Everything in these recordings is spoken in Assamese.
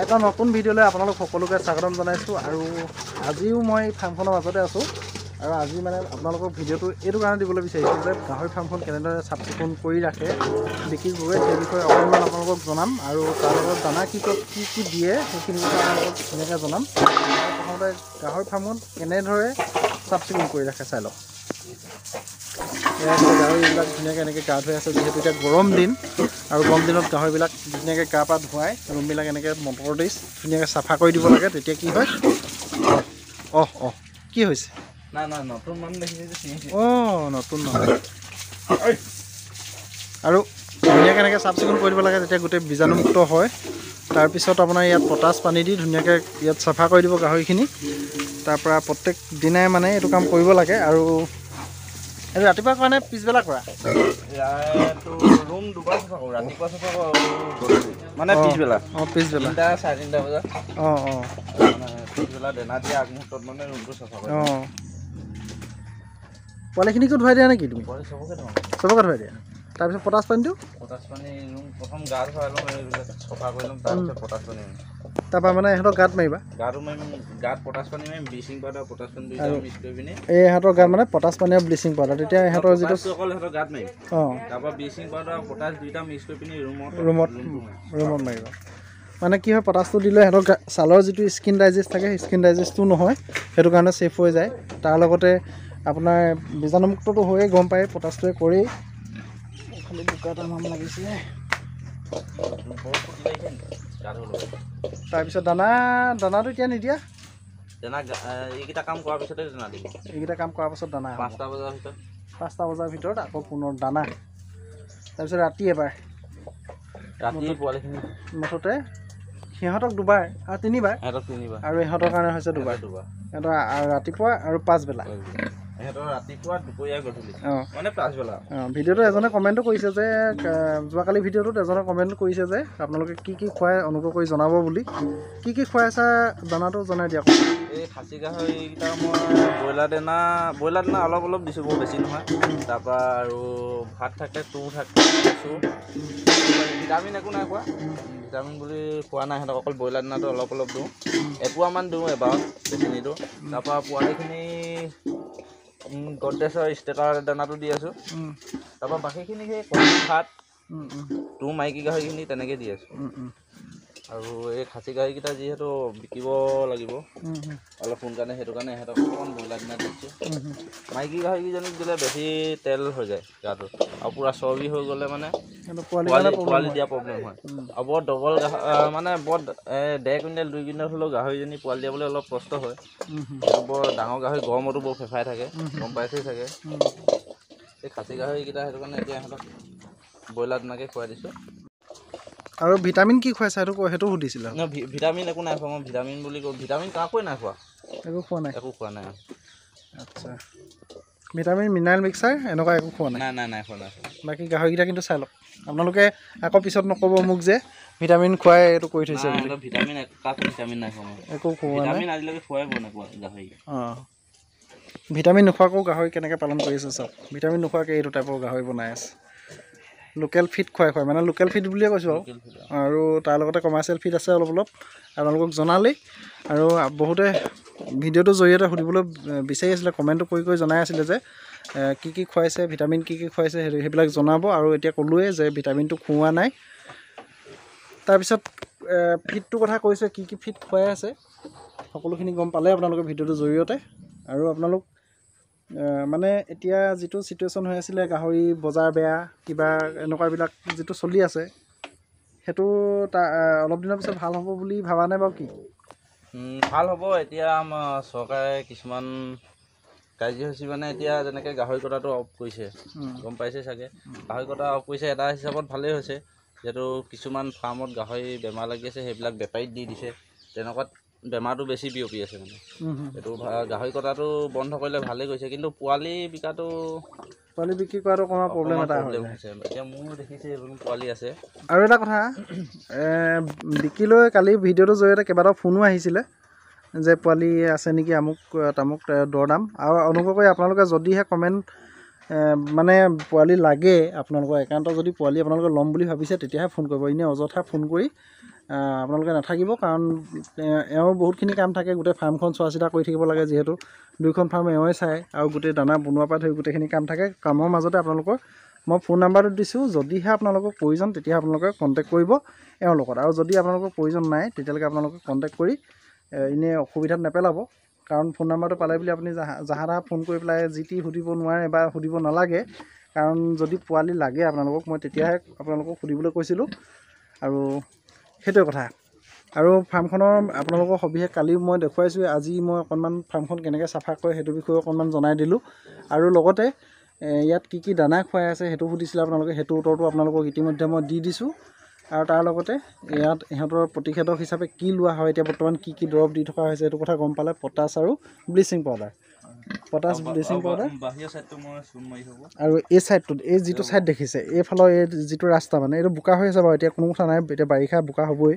এটা নতুন ভিডিঅ'লৈ আপোনালোক সকলোকে স্বাগতম জনাইছোঁ। আৰু আজিও মই ফাৰ্মখনৰ মাজতে আছোঁ আৰু আজি মানে আপোনালোকক ভিডিঅ'টো এইটো কাৰণে দিবলৈ বিচাৰিছোঁ যে গাহৰি ফাৰ্মখন কেনেদৰে চাফ চিকুণ কৰি ৰাখে বিক্ৰী কৰে সেই বিষয়ে অকণমান আপোনালোকক জনাম আৰু তাৰ লগত দানা কি কি কি দিয়ে সেইখিনি কথা আপোনালোকক ধুনীয়াকৈ জনাম। প্ৰথমতে গাহৰি ফাৰ্মখন কেনেদৰে চাফ চিকুণ কৰি ৰাখে চাই লওক। গাহৰিবিলাক ধুনীয়াকৈ এনেকৈ গা ধুৱাই আছে, যিহেতু এতিয়া গৰম দিন আৰু গৰম দিনত গাহৰিবিলাক ধুনীয়াকৈ গা পা ধুৱাই ৰুমবিলাক এনেকৈ মটৰ দি ধুনীয়াকৈ চাফা কৰি দিব লাগে। তেতিয়া কি হয়, অহ অহ কি হৈছে, অঁ নতুন নহয়, আৰু ধুনীয়াকৈ এনেকৈ চাফ চিকুণ কৰি দিব লাগে, তেতিয়া গোটেই বীজাণুমুক্ত হয়। তাৰপিছত আপোনাৰ ইয়াত পটাছ পানী দি ধুনীয়াকৈ ইয়াত চাফা কৰি দিব গাহৰিখিনি। তাৰপৰা প্ৰত্যেক দিনাই মানে এইটো কাম কৰিব লাগে। আৰু এইটো ৰাতিপুৱা কৰা নে পিছবেলা কৰা? অঁ পিছবেলা, অঁ অঁ অঁ পোৱালিখিনিকো ধুৱাই দিয়া নেকি তুমি? চবকে ধুৱাই দিয়া। তাৰপিছত পটাছ পানীটো, তাৰপৰা মানে ইহঁতৰ গাত মাৰিবা, এই ইহঁতৰ গাত মানে পটাছ পানী আৰু ব্লিচিং পাউডাৰ। তেতিয়া ইহঁতৰ যিটো অঁ ৰুমত ৰুমত মাৰিবা, মানে কি হয় পটাছটো দিলে সিহঁতৰ ছালৰ যিটো স্কিন ডাইজেষ্ট থাকে, স্কিন ডাইজেষ্টটো নহয়, সেইটো কাৰণে ছেফ হৈ যায়। তাৰ লগতে আপোনাৰ বীজাণুমুক্তটো হৈয়ে গম পায় পটাছটোৱে কৰেই। খালি বোকা তামাম লাগিছে। তাৰপিছত দানা, দানাটো এতিয়া নিদিয়া, এইকেইটা কাম কৰাৰ পিছতে দানা দিম। এইকেইটা কাম কৰাৰ পাছত দানা 5টা বজাৰ ভিতৰত, 5টা বজাৰ ভিতৰত আকৌ পুনৰ দানা। তাৰপিছত ৰাতি এবাৰ, ৰাতি পোৱালিখিনি মুঠতে সিহঁতক দুবাৰ আৰু তিনিবাৰ, আৰু ইহঁতৰ কাৰণে হৈছে দুবাৰ, সিহঁতৰ ৰাতিপুৱা আৰু পাছবেলা। ভিডিঅ'টো এজনে কমেণ্টো কৰিছে যে যোৱাকালি ভিডিঅ'টোত এজনে কমেণ্ট কৰিছে যে আপোনালোকে কি কি খুৱাই অনুগ্ৰহ কৰি জনাব বুলি। কি কি খুৱাইছা দানাটো জনাই দিয়ক। এই খাচী গাহৰিকেইটা মই ব্ৰইলাৰ দানা, ব্ৰইলাৰ দানা অলপ অলপ দিছোঁ, বৰ বেছি নহয়। তাৰপৰা আৰু ভাত থাকে, তুঁহ থাকে, দিছোঁ। ভিটামিন একো নাই খোৱা, ভিটামিন বুলি খোৱা নাই সিহঁতক, অকল ব্ৰইলাৰ দানাটো অলপ অলপ দিওঁ, এপোৱামান দিওঁ এবাৰত, বেছি নিদিওঁ। তাৰপৰা পোৱালিখিনি গডৰেজৰ ষ্টেকাৰ দানাটো দি আছোঁ। তাৰপৰা বাকীখিনি সেই কণী, ভাত, তুঁহ, মাইকী গাহৰিখিনি তেনেকৈ দি আছোঁ। আৰু এই খাচী গাহৰিকেইটা যিহেতু বিকিব লাগিব অলপ সোনকালে, সেইটো কাৰণে সিহঁতক অকণমান ব্ৰইলাৰ দানা দিছোঁ। মাইকী গাহৰিকেইজনীক দিলে বেছি তেল হৈ যায় গাটোত আৰু পূৰা চৰ্বি হৈ গ'লে মানে পোৱালি দিয়া প্ৰব্লেম হয়। আৰু বৰ ডবল মানে বৰ 1.5 কুইণ্টেল 2 কুইণ্টেল হ'লেও গাহৰিজনী পোৱালি দিয়াবলৈ অলপ কষ্ট হয়। বৰ ডাঙৰ গাহৰি গৰমতো বৰ ফেফাই থাকে, গম পাইছেই চাগে। এই খাচী গাহৰিকেইটা সেইটো কাৰণে এতিয়া সিহঁতক ব্ৰইলাৰ দানাকে খুৱাই দিছোঁ। আৰু ভিটামিন কি খুৱাইছা সেইটো সেইটো সুধিছিলে? ভিটামিন একো নাই খোৱা মই, ভিটামিন বুলি কওঁ ভিটামিন কাকোৱে নাই খোৱা, একো খোৱা নাই, একো খোৱা নাই। আচ্ছা, ভিটামিন মিনাৰেল মিক্সাৰ এনেকুৱা একো খোৱা নাই? নাই নাই নাই খোৱা, নাই। বাকী গাহৰিকেইটা কিন্তু চাই লওক আপোনালোকে, আকৌ পিছত নক'ব মোক যে ভিটামিন খুৱাই এইটো কৰি থৈছে বুলি। ভিটামিন কাকো ভিটামিন নাই খোৱা, একো খোৱা নাই, ভিটামিন আজিলৈকে খোৱাই পোৱা নাই গাহৰি। অঁ, ভিটামিন নোখোৱাকৈও গাহৰি কেনেকৈ পালন কৰি আছে চাওক। ভিটামিন নোখোৱাকৈ এইটো টাইপৰ গাহৰি বনাই আছে। লোকেল ফিড খুৱাই খুৱাই, মানে লোকেল ফিড বুলিয়ে কৈছোঁ আৰু তাৰ লগতে কমাৰ্চিয়েল ফিড আছে অলপ অলপ, আপোনালোকক জনালেই। আৰু বহুতে ভিডিঅ'টোৰ জৰিয়তে সুধিবলৈ বিচাৰি আছিলে, কমেণ্টো কৰি কৰি জনাই আছিলে যে কি কি খুৱাইছে, ভিটামিন কি কি খুৱাইছে, সেইবিলাক জনাব। আৰু এতিয়া ক'লোৱেই যে ভিটামিনটো খুওৱা নাই। তাৰপিছত ফিডটোৰ কথা কৈছে, কি কি ফিড খুৱাই আছে সকলোখিনি গম পালে আপোনালোকে ভিডিঅ'টোৰ জৰিয়তে। আৰু আপোনালোক মানে এতিয়া যিটো চিটুৱেশ্যন হৈ আছিলে, গাহৰি বজাৰ বেয়া কিবা এনেকুৱাবিলাক যিটো চলি আছে, সেইটো অলপ দিনৰ পিছত ভাল হ'ব বুলি ভাবা নাই বাৰু? কি ভাল হ'ব, এতিয়া আমাৰ চৰকাৰে কিছুমান কাৰ্যসূচী মানে এতিয়া যেনেকৈ গাহৰি কটাটো অফ কৰিছে, গম পাইছে চাগে, গাহৰি কটা অফ কৰিছে, এটা হিচাপত ভালেই হৈছে। যিহেতু কিছুমান ফাৰ্মত গাহৰি বেমাৰ লাগি আছে, সেইবিলাক বেপাৰীত দি দিছে, তেনেকুৱাত বেমাৰটো বেছি বিয়পি আছে মানে। এইটো গাহৰি কটাটো বন্ধ কৰিলে ভালেই কৰিছে, কিন্তু পোৱালি বিকাটো, পোৱালি বিক্ৰী কৰাটো অকণমান প্ৰব্লেম এটা হৈছে। এতিয়া মোৰ দেখিছে এইবোৰ পোৱালি আছে। আৰু এটা কথা, বিকিলৈ কালি ভিডিঅ'টোৰ জৰিয়তে কেইবাটাও ফোনো আহিছিলে যে পোৱালি আছে নেকি আমুক তামুক দৰ দাম। আৰু অনুগ্ৰহ কৰি আপোনালোকে যদিহে কমেণ্ট মানে পোৱালি লাগে আপোনালোকৰ একান্ত, যদি পোৱালি আপোনালোকে ল'ম বুলি ভাবিছে তেতিয়াহে ফোন কৰিব, এনেই অযথা ফোন কৰি আপোনালোকে নাথাকিব, কাৰণ এওঁৰ বহুতখিনি কাম থাকে, গোটেই ফাৰ্মখন চোৱা চিতা কৰি থাকিব লাগে, যিহেতু দুইখন ফাৰ্ম এওঁৱে চায় আৰু গোটেই দানা বনোৱাৰ পৰা ধৰি গোটেইখিনি কাম থাকে। কামৰ মাজতে আপোনালোকৰ মই ফোন নাম্বাৰটো দিছোঁ, যদিহে আপোনালোকক প্ৰয়োজন তেতিয়া আপোনালোকে কণ্টেক্ট কৰিব এওঁৰ লগত, আৰু যদি আপোনালোকৰ প্ৰয়োজন নাই তেতিয়ালৈকে আপোনালোকে কণ্টেক্ট কৰি এনেই অসুবিধাত নেপেলাব, কাৰণ ফোন নাম্বাৰটো পালে বুলি আপুনি যাহা তাহা ফোন কৰি পেলাই যি টি সুধিব নোৱাৰে বা সুধিব নালাগে, কাৰণ যদি পোৱালি লাগে আপোনালোকক মই তেতিয়াহে আপোনালোকক সুধিবলৈ কৈছিলোঁ, আৰু সেইটোৱে কথা। আৰু ফাৰ্মখনৰ আপোনালোকৰ সবিশেষ কালি মই দেখুৱাইছোঁ, আজি মই অকণমান ফাৰ্মখন কেনেকৈ চাফা কৰে সেইটো বিষয়ে অকণমান জনাই দিলোঁ, আৰু লগতে ইয়াত কি কি দানা খুৱাই আছে সেইটো সুধিছিলে আপোনালোকে, সেইটো উত্তৰটো আপোনালোকক ইতিমধ্যে মই দি দিছোঁ। আৰু তাৰ লগতে ইয়াত ইহঁতৰ প্ৰতিষেধক হিচাপে কি লোৱা হয়, এতিয়া বৰ্তমান কি কি দৰৱ দি থকা হৈছে সেইটো কথা গম পালে, পটাছ আৰু bleaching powder, potash bleaching powder. আৰু এই ছাইডটোত এই যিটো ছাইড দেখিছে এইফালৰ এই যিটো ৰাস্তা, মানে এইটো বোকা হৈ আছে বাৰু, এতিয়া কোনো কথা নাই, এতিয়া বাৰিষা বোকা হ'বই।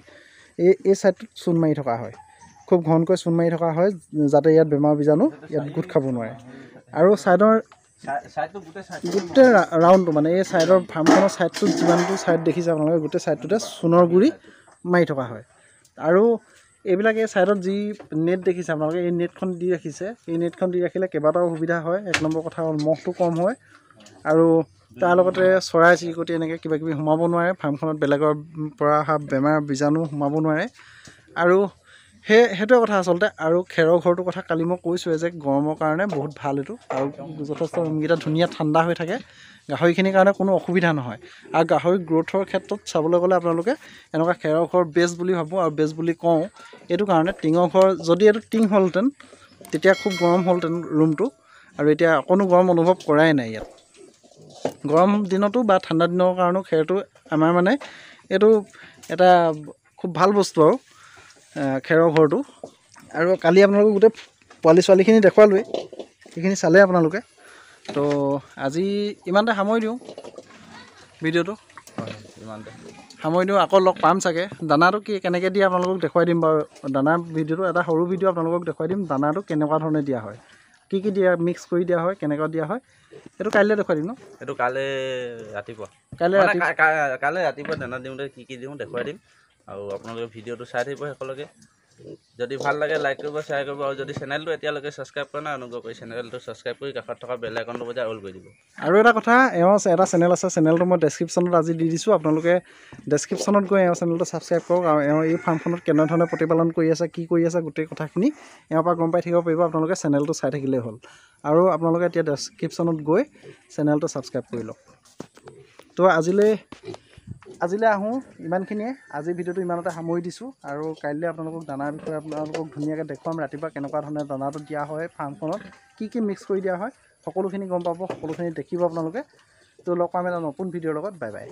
এই ছাইডটোত চূণ মাৰি থকা হয়, খুব ঘনকৈ চূণ মাৰি থকা হয়, যাতে ইয়াত বেমাৰ বীজাণু ইয়াত গোট খাব নোৱাৰে। আৰু ছাইডৰ গোটেই ৰাউণ্ডটো, মানে এই ছাইডৰ ফাৰ্মখনৰ ছাইডটোত যিমানটো ছাইড দেখিছে আপোনালোকে, গোটেই ছাইডটোতে চূণৰ গুড়ি মাৰি থকা হয়। আৰু এইবিলাক এই ছাইডত যি নেট দেখিছে আপোনালোকে, এই নেটখন দি ৰাখিছে, এই নেটখন দি ৰাখিলে কেইবাটাও সুবিধা হয়। এক নম্বৰ কথা হ'ল মহটো কম হয়, আৰু তাৰ লগতে চৰাই চিৰিকটি এনেকৈ কিবা কিবি সোমাব নোৱাৰে ফাৰ্মখনত, বেলেগৰ পৰা অহা বেমাৰ বীজাণু সোমাব নোৱাৰে। আৰু সেইটোৱে কথা আচলতে। আৰু খেৰৰ ঘৰটোৰ কথা কালি মই কৈছোঁৱে যে গৰমৰ কাৰণে বহুত ভাল এইটো, আৰু যথেষ্ট ৰুমকেইটা ধুনীয়া ঠাণ্ডা হৈ থাকে, গাহৰিখিনিৰ কাৰণে কোনো অসুবিধা নহয়। আৰু গাহৰি গ্ৰ'থৰ ক্ষেত্ৰত চাবলৈ গ'লে আপোনালোকে এনেকুৱা খেৰৰ ঘৰ বেষ্ট বুলি ভাবোঁ আৰু বেষ্ট বুলি কওঁ এইটো কাৰণে। টিঙৰ ঘৰ যদি এইটো টিং হ'লহেঁতেন তেতিয়া খুব গৰম হ'লহেঁতেন ৰুমটো, আৰু এতিয়া অকণো গৰম অনুভৱ কৰাই নাই ইয়াত। গৰম দিনতো বা ঠাণ্ডা দিনৰ কাৰণেও খেৰটো আমাৰ মানে এইটো এটা খুব ভাল বস্তু আৰু খেৰৰ ঘৰটো। আৰু কালি আপোনালোকক গোটেই পোৱালি ছোৱালীখিনি দেখুৱালোৱেই, সেইখিনি চালে আপোনালোকে। তো আজি ইমানতে সামৰি দিওঁ ভিডিঅ'টো, ইমানতে সামৰি দিওঁ, আকৌ লগ পাম চাগে। দানাটো কি কেনেকৈ দিয়ে আপোনালোকক দেখুৱাই দিম বাৰু, দানা ভিডিঅ'টো এটা সৰু ভিডিঅ' আপোনালোকক দেখুৱাই দিম, দানাটো কেনেকুৱা ধৰণে দিয়া হয়, কি কি দিয়া মিক্স কৰি দিয়া হয়, কেনেকুৱা দিয়া হয়, সেইটো কাইলৈ দেখুৱাই দিম ন? সেইটো কাইলৈ ৰাতিপুৱা, কাইলৈ ৰাতিপুৱা দানা দিওঁতে কি কি দিওঁ দেখুৱাই দিম। আৰু আপোনালোকে ভিডিঅ'টো চাই থাকিব শেষলৈকে, যদি ভাল লাগে লাইক কৰিব, শ্বেয়াৰ কৰিব, আৰু যদি চেনেলটো এতিয়ালৈকে ছাবস্ক্ৰাইব কৰা নাই অনুগ্ৰহ কৰি চেনেলটো ছাবস্ক্ৰাইব কৰি কাষত থকা বেল আইকনটো বজাই অল কৰি দিব। আৰু এটা কথা, এওঁ এটা চেনেল আছে, চেনেলটো মই ডেছক্ৰিপশ্যনত আজি দি দিছোঁ, আপোনালোকে ডেছক্ৰিপশ্যনত গৈ এওঁ চেনেলটো ছাবস্ক্ৰাইব কৰক। আৰু এওঁ এই ফাৰ্মখনত কেনেধৰণে প্ৰতিপালন কৰি আছে, কি কৰি আছে, গোটেই কথাখিনি এওঁৰ পৰা গম পাই থাকিব পাৰিব। আপোনালোকে চেনেলটো চাই থাকিলেই হ'ল। আৰু আপোনালোকে এতিয়া ডেছক্ৰিপশ্যনত গৈ চেনেলটো ছাবস্ক্ৰাইব কৰি লওক। তো আজিলৈ আহোঁ ইমানখিনিয়ে, আজি ভিডিঅ'টো ইমানতে সামৰি দিছোঁ। আৰু কাইলৈ আপোনালোকক দানাৰ বিষয়ে আপোনালোকক ধুনীয়াকৈ দেখুৱাম, ৰাতিপুৱা কেনেকুৱা ধৰণে দানাটো দিয়া হয়, ফাৰ্মখনত কি কি মিক্স কৰি দিয়া হয়, সকলোখিনি গম পাব, সকলোখিনি দেখিব আপোনালোকে। তো লগ পাম এটা নতুন ভিডিঅ'ৰ লগত, বাই বাই।